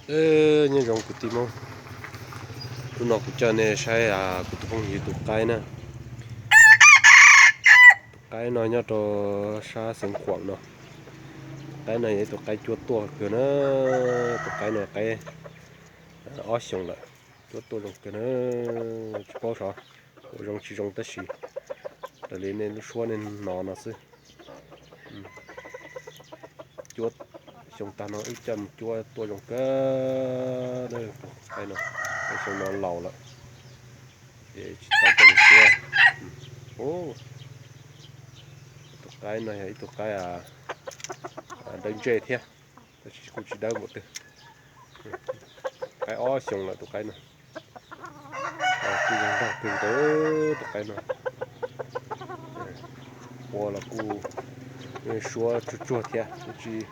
Nyob zoo kwv tij Hmoob, hnub no kuv coj nej saib kuv tus phooj ywg tus qaib na. Tus qaib no nyob rau sab Xeev Khuam no. Tus qaib no yog ib tus qaib cuab tuaj kawg na. Tus qaib no qaib ob xyoos lawm, cuab tuaj zoo kawg na. Tsis paub xyov ua zoo tsis zoo tab sis raws li nej lub suab nej hnov no xwb. Cuab xyoo tag no wb coj mus cuab tuaj zoo kawg. Tus qaib no, qaib xyoo no laus lawm, ces tsis tau coj mus cuab. Tus qaib no yog ib tus qaib dawb ntsej thiab, tab sis kuj tsis dawb npaum twg. Qaib ob xyoos lawm tus qaib no. Kuj zoo nraug kawg nkaus tus qaib no. Qua los kuj suab tsuag tsuag thiab, kuj tsis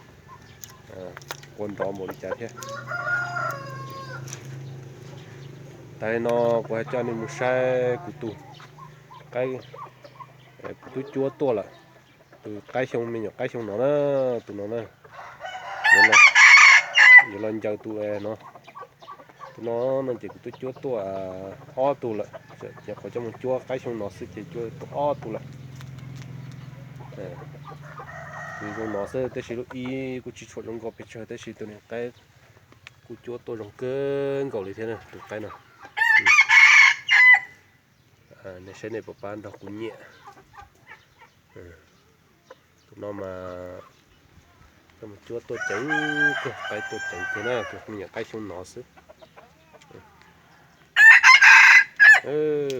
qua nrov npaum li cas thiab. Tas li no kuv hais coj nej mus saib kuv tus qaib, kuv twb cuab tuaj lawm. Tus qaib xyoo, me nyuam qaib xyoo no na, tus no na, yuav los ncaws tus no. Tus no no ces kuv twb cuab tuaj ob tug lawm, ces qhov coj mus cuab qaib xyoo no xwb ces cuab tuaj ob tug lawm. Tus zoo no xwb tab sis lub ib kuj tsis tshua zoo nkauj pes tsawg tab sis tus niag qaib kuj cuab tuaj zoo kawg nkaus li thiab tus qaib no. Nej saib nej puas pab nrog kuv nyiam. Tus no mas coj mus cuab tuaj ceev kawg, qaib tuaj ceev kawg na, tus me nyuam qaib xyoo no xwb.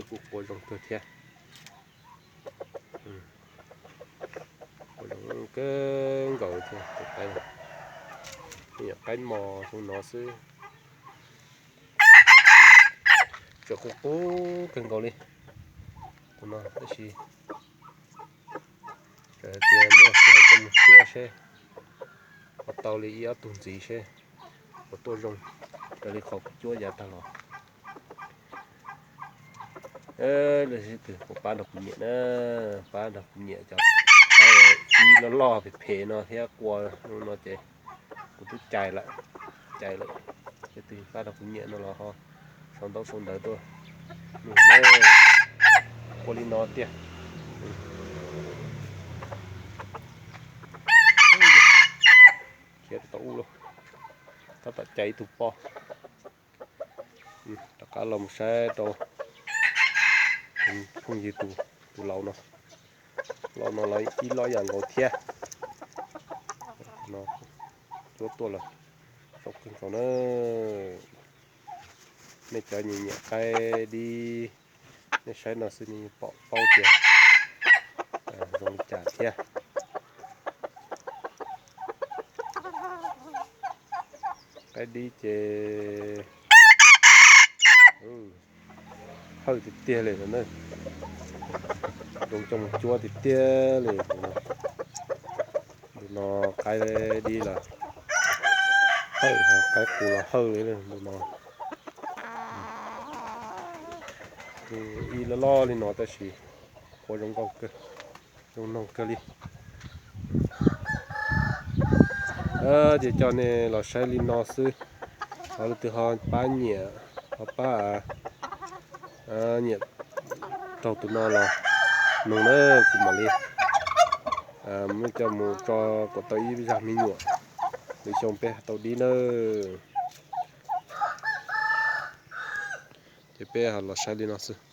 Kuj qua zoo kawg thiab. Qua zoo kawg nkaus thiab tus qaib no. Me nyuam qaib mos xyoo no xwb. Tseem qub qub kawg nkaus li tus no tab sis txawm hais tias muaj sij hawm coj mus cuab seb puas tau li ib ob tug ntxiv seb puas tuaj zoo raws li qhov kuv cuab yav tag los. Leej twg puas pab nrog kuv nyiam na, pab nrog kuv nyiam cov qaib ib loj loj phem phem no thiab qua no ces kuv twb cais lawm, cais lawm. Leej twg pab nrog kuv nyiam no los ho sau ntaub sau ntawv tuaj. Qua li no tiag. Khiav tau ub lauj, tab tom cais ib tug poj. Rov qab los mus saib rau phooj ywg tus laus no, laus no los ib loj yam nkaus thiab. No cuab tuaj los zoo kawg nkaus na. Nej cov nyiam nyiam qaib dib, nej saib no xwb nej yeej pom paub tias zoo li cas thiab. Qaib dib ces hawj tiag tiag li no na, zoo coj mus cuab tiag tiag li no. Tus no qaib dib los hawj, qaib qus los hawj li tus no. Tus ib loj loj li no tab sis qua zoo nkauj kawg, zoo noog kawg li. Ces coj nej los saib li no xwb, ho leej twg ho pab nyiam, ho pab nyiam raug tus no los noog na, kuv mam li muab coj mus tso kom tau ib zag me nyuam, lwm xyoo peb tau dib nawb. Ces peb los saib li no xwb.